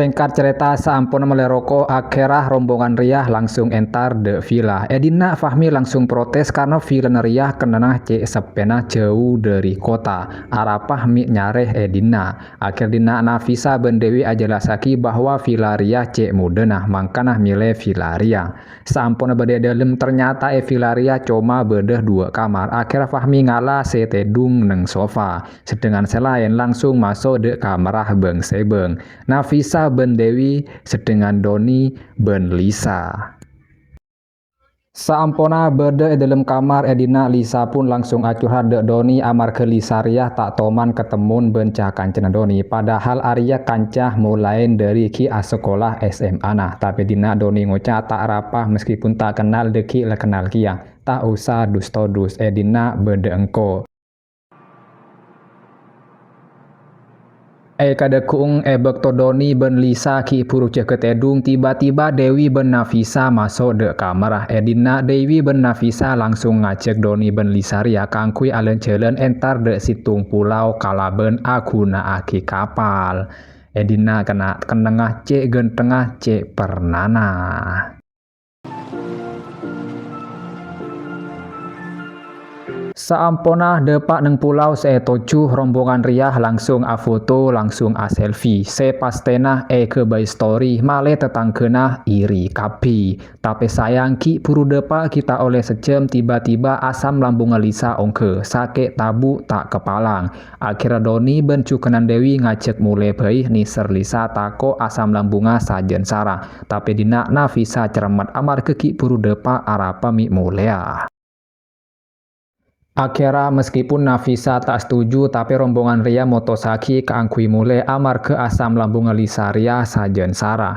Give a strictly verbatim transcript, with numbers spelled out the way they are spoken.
Sèngkat carèta, saamponna mellè roko', akhèrra rombongan rèya langsung entar dâ' villa. È dinna' Fahmi langsung protes karna villana rèya kennengnga cè' seppèna jhâu dâri kottha, arapa mè' nyarè è dinna'. Akhèr dinna' Nafisa bân Dewi ajhellassaghi bahwa villa rèya cè' modâna, mangkana mèlè villa rèya. Saamponna bâdâ è dâlem, ternyata è villa rèya coma bâdâ duwâ' kamar. Akhèrra Fahmi ngala sè tèdung neng sofa, sedangkan sè laèn langsung maso' dâ' kamarra bâng-sèbâng. Nafisa bân Dewi, sedangkan Doni bân Lisa. Saamponna bâdâ è dâlem kamar è dinna', Lisa pun langsung acurhat dâ' Doni amarghâ Lisa rèya ta' toman katemmon bân ca-kancana Doni, padahal arèya kanca molaèn dâri ghi' asakola S M A-na. Tapè dinna' Doni ngoca' ta' arapa meskipun ta' kennal dâgghi' la kennal kèya. Ta' osa dus-todus, è dinna' bâdâ engko'. È kadâgghu'eng è bâkto Doni bân Lisa ghi' bhuru jâgâ tèdung, tiba-tiba Dewi bân Nafisa maso' dâ' kamarra. È dinna' Dewi bân Nafisa langsung ngajhâk Doni bân Lisa rèya kaangghuy alân-jhâlân entar dâ' sèttong polao kalabân aghuna'aghi kapal. È dinna' kenna-, kennengnga cè' ghântengnga cè' pernana. Saamponna dâpa' neng polao sè ètoju, rombongan rèya langsung afoto, langsung aselfie. Sè pastèna èghâbây story, malè tatangghâna iri kabbhi. Tapè sayang, ghi' bhuru dâpa' ghi' ta' ollè sajâm, tiba-tiba asam lambungnga Lisa ongghâ, sakè' tabu' ta' kapalang. Akhèrra Doni bân jhughânan Dewi ngajhâk molè bhâi nèser Lisa tako' asam lambungnga sajân sara. Tapè dinna' Nafisa cerremmet amarghâ ghi' bhuru dâpa' arapa mè' molèya. Akhèrra, meskipun Nafisa ta' setuju, tapè rombongan rèya motossaghi kaangghuy molè amarghâ asam lambungnga Lisa rèya sajân sara.